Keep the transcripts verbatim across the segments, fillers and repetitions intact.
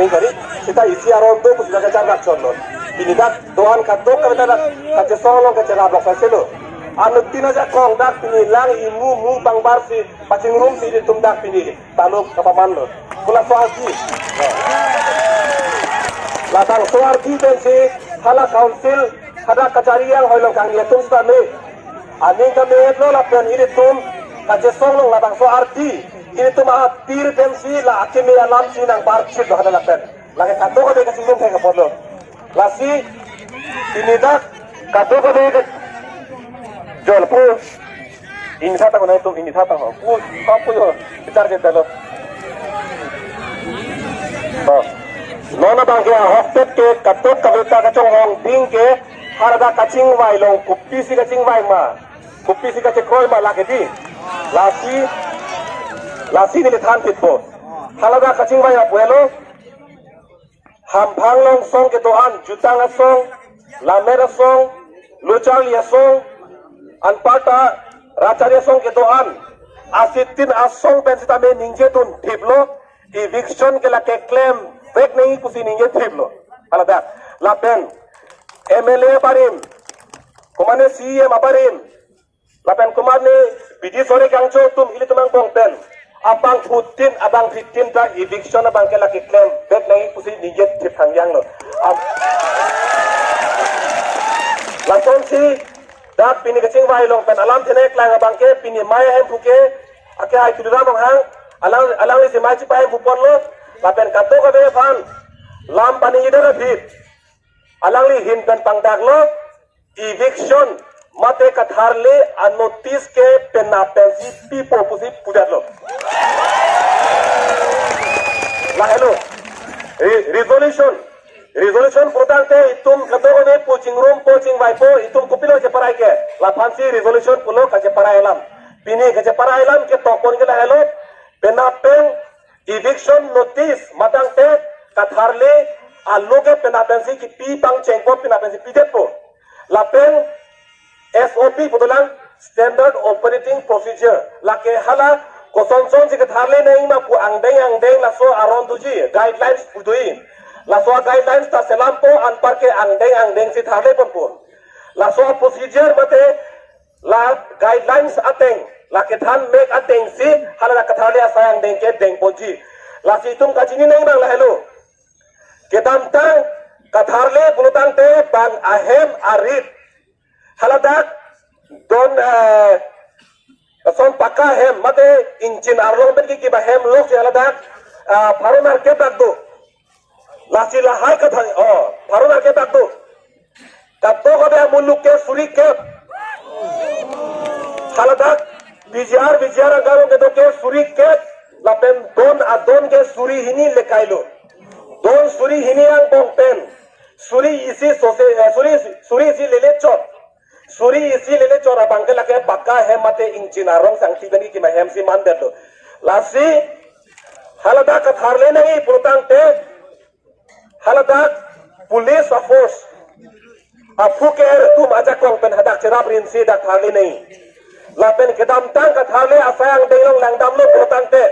Kari, seta isi aron do pusi dak kacharlak chotlo. Pini dak do-an kadokave ta dak kachesong along kacherap lok saselo. Anuttin ajakong dak pini lang imu mu bangbar si pachingrumsi ilitum dak pini taluk kapamanlo. Pu laso ardi. Labangso ardi pensi hala council hadak kachari anghoi along kangni atum sitame aning kame-etlo lapen ilitum kachesong along labangso ardi ilitum apir pensi la akeme alamsi nangbar chitlo hadak lapen. Lake kadokave kachingrum thek apotlo. Lasi pini dak kadokave ke jolpo. Ingtha ta ko nangtum, ingtha ta ho. Pu, pa pu ho. Bichar cheta lo. Oh. Non abang ke ahokpet ke kadokave ta kachonghong ding ke hala dak kachingvai along kopisi kachingvai ma, kopisi kachekroi ma lake di. Lasi, lasi neli than thitpo. Hala dak kachingvai apuelo. Hamphang along asong kedo-an, Jutang asong, Lammet asong, Lo Charli asong, anparta rat chari asong kedo-an, asitin asong pen sitame ningjedun thiplo, eviction ke lake klemvek nangji pusi ningje thiplo. Hala dak, lapen M L A abarim, komane C E M abarim, lapen komane bidi sore kangcho atum ilitum angbong pen abangphutin abangphitin ta eviction abang ke lake klemvek nangji pusi ningje thip thangjanglo. Am-, lasonsi dak pini kachingvai along pen alam thenek lang abang ke pini mai ahemphu ke akehai Tuliram Ronghang alang, alanglisi mai chipahemphu ponlo lapen kadokave aphan lam pani idar abhit alangli ahin pen pangdaklo. Eviction mate katharle a-notice ke penap pensi pipo pusi pudetlo. Lahelo. Re-, resolution. Resolution putangte itum kadokave pu chingrumpo chingvaipo itum kopilo cheparai ke. Laphansi resolution pulo kacheparai alam. Pini kacheparai alam ke tokpon ke lahelo. Penap pen eviction notice matangte katharle alo ke penap pensi kipi pangchengpo penap pensi pidetpo. Lapen S O P pudolang, Standard Operating Procedure. Lake hala kosonson si katharle nangji ma pu angdeng angdeng laso aron doji, guidelines pudoji. Laso guidelines ta selampo anparke angdeng angdeng si tharle ponpo. Laso procedure mate la guidelines ateng, la kethan mek atengsi hala la katharle asai angdeng ke dengponji. Lasi itum kachini nangji abang lahelo. Kedamtang katharle pulotangte bang ahem arit. Hala dak don, eh, son pakka ahem mate ingchin arlong pen kiki ba hem lok si hala dak, ah, pharo nerkep dak do. Lasi lahai kathar, oh, pharo nerkep dak do. Kadokave amuluk ke suri kep. Hala dak P G R, V G R angkang along kedo ke suri kep. Lapen don adon ke suri hini lekailo. Don suri hini angbong pen suri isi sose, eh, suri, suri isi lele chot. Suri isi lele chot abang ke lake pakka hem mate ingchin arong sangti pen kima hem si mandetlo. Lasi hala dak katharle nangji pulotangte hala dak police a-force aphu ke-er atum ajakong pen hadak cherap rinsi dak tharle nangji. Lapen kedamtang katharle asai angdeng along langdamlo pulotangte.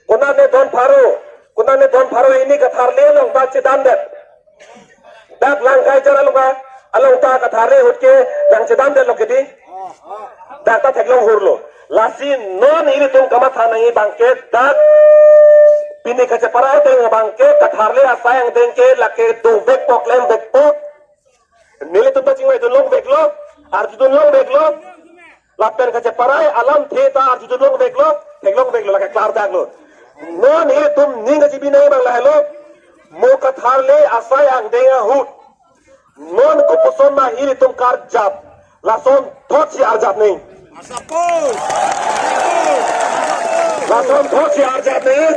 Konane don pharo, konane don pharo hini katharle along ta chedamdet. Dak Langkaijan along ta, along ta katharle ahut ke nangchedamdetlo kedi. Dak ta theklong hurlo. Lasi non ilitum kamatha nangji abang ke dak pini kacheparai ateng abang ke katharle asai angdeng ke lake dovekpo klemvekpo. Nelitum ta chingvaidun longveklo, arjudun longveklo. Lapen kacheparai alamthe ta arjudun longveklo, theklongveklo lake klardaklo. Non ilitum ning kachibi nangji abang lahelo. Mo katharle asai angdeng ahut non kopuson ma ilitum karjap, lasonthotsi arjap nangji. Lason thotsi arjap nangji.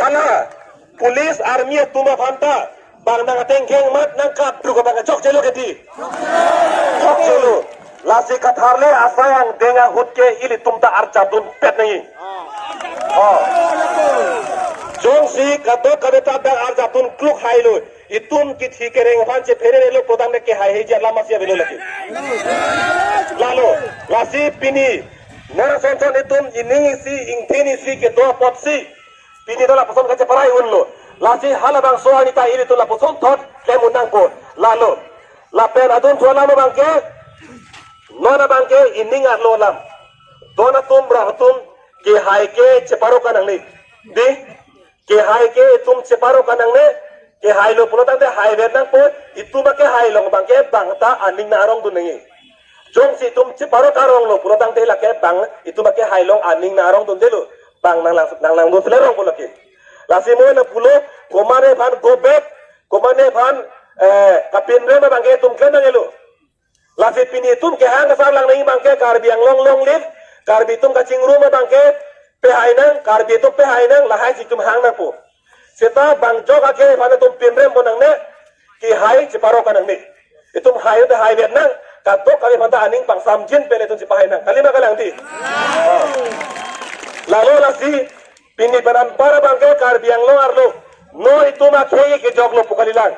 Hala police army atum aphan ta bang nang ateng kheng mat nangkap duk abang chokchelo kedi. Chokchelo. Lasi katharle asai angdeng ahut ke ilitum ta arjapdunpet nangji. Oh. Jongsi kadokave ta dak arjapdun kluk hailo. Itum kithi kereng aphan chepherelo pulotangte kehai heji alam masi avelo lake. Lalo, lasi pini nang sonson itum ining isi, ingthin isi kedo apotsi pini ta lapuson kacheparai unlo. Lasi halabangso arni ta ilitum lapuson thot klem un nangpo. Lalo. Lapen adunthu alam abangke, non abangke ining arlo alam. Don atum, rat atum, kehai ke cheparo kanangne. Di, kehai ke itum cheparo kanangne, kehailo pulo tangte haiver nangpo, itum akehai along abangke bang ta aning nang arongdun nangji. Jongsi itum cheparo karonglo pulo tangte lake bang itum akehai along aning nang arongdundelo, bang nang lang, nang langdun sele rong pulo ke. Lasi mo na pulo, komatne aphan go back, komatne aphan, eh, kapinrem abangke itum klem nangjilo. Lasi pini itum kehang kesar lang nangji abangke Karbi Anglong long live, Karbi atum kachingrum abangke pehai nang, Karbi atum pehai nang, lahai si itum hang nangpo. Seta bang jok ake aphan itum pinrem pon nangne, kehai cheparo kanangne. Itum hai te haiver nang, kadokave aphan ta aning pangsamjin pen itum chepahai nang. Kalima kalang di. Lalo lasi, pini pen anpar abangke Karbi Anglong arlo, non itum akhei kejoklo pu kalilang.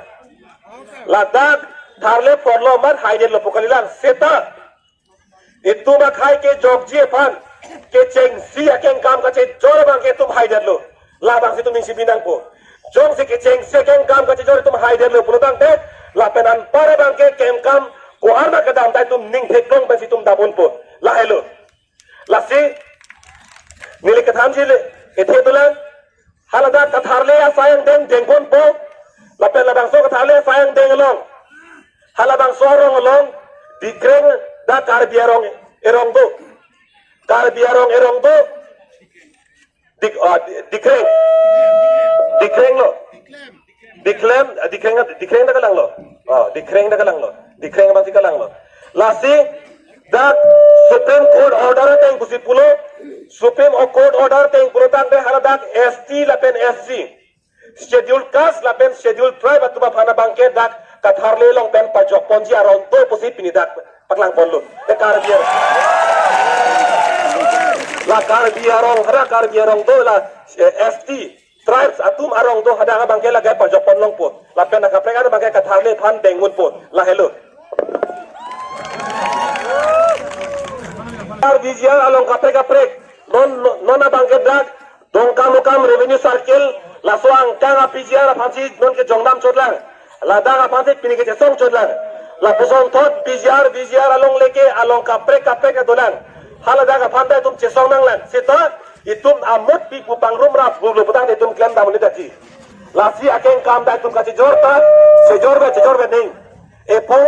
Ladak tharle porlo amat haidetlo pu kalilang. Seta itum akhei kejokji aphan, kechengsi akengkam kachejor abangke itum haidetlo. Labangsi itum ningsipi nangpo. Jongsi kechengsi akengkam kachejor itum haidetlo pulo tangte, lapen anpar abangke kengkam ko-an kedam ta itum ning theklong pensi itum dam unpo. Lahelo. Lasi, neli kethanji le, kethe dolang, haladak katharle asai angdeng dengponpo, lapen labangso katharle asai angdeng along, halabangso arong along, Dikreng dak Karbi arong erong do. Karbi arong erong do. Dik, ah, di, Dikreng. Dikreng lo. Diklem, ah, Dikreng, Dikreng dak kelanglo. Oh, Dikreng dak kelanglo. Dikreng abangsi kelanglo. Lasi, dak Supreme Court order ateng pusi pulo, Supreme Court order ateng pulo tangte haladak S T lapen S C, Schedule Caste lapen Schedule Tribe atum aphan abangke dak katharle along pen pajok ponji arong do pusi pini dak paklang ponlo. Te Karbi arong. La Karbi arong, hara Karbi arong do la, eh, S T, tribes atum arong do hadak abangke lake pajok pon longpo. Lapen akaprek an abangke katharle aphan deng unpo. Lahelo. Ar V G R along kaprek kaprek. Non, non abangke dak Dongkamukam Revenue Circle, laso angkang a-P G R aphansi non kejongdam chotlang. Ladak aphansi pini kechesong chotlang. Lapuson thot P G R, V G R along leke along kaprek kaprek adolang. Haladak aphan ta itum chesong nanglang. Seta itum amut pi pu pangrum rap pulo putang itum klem dam unit aji. Lasi akengkam ta itum kachejor ta, chejor ve, chejor ve ning. Epor,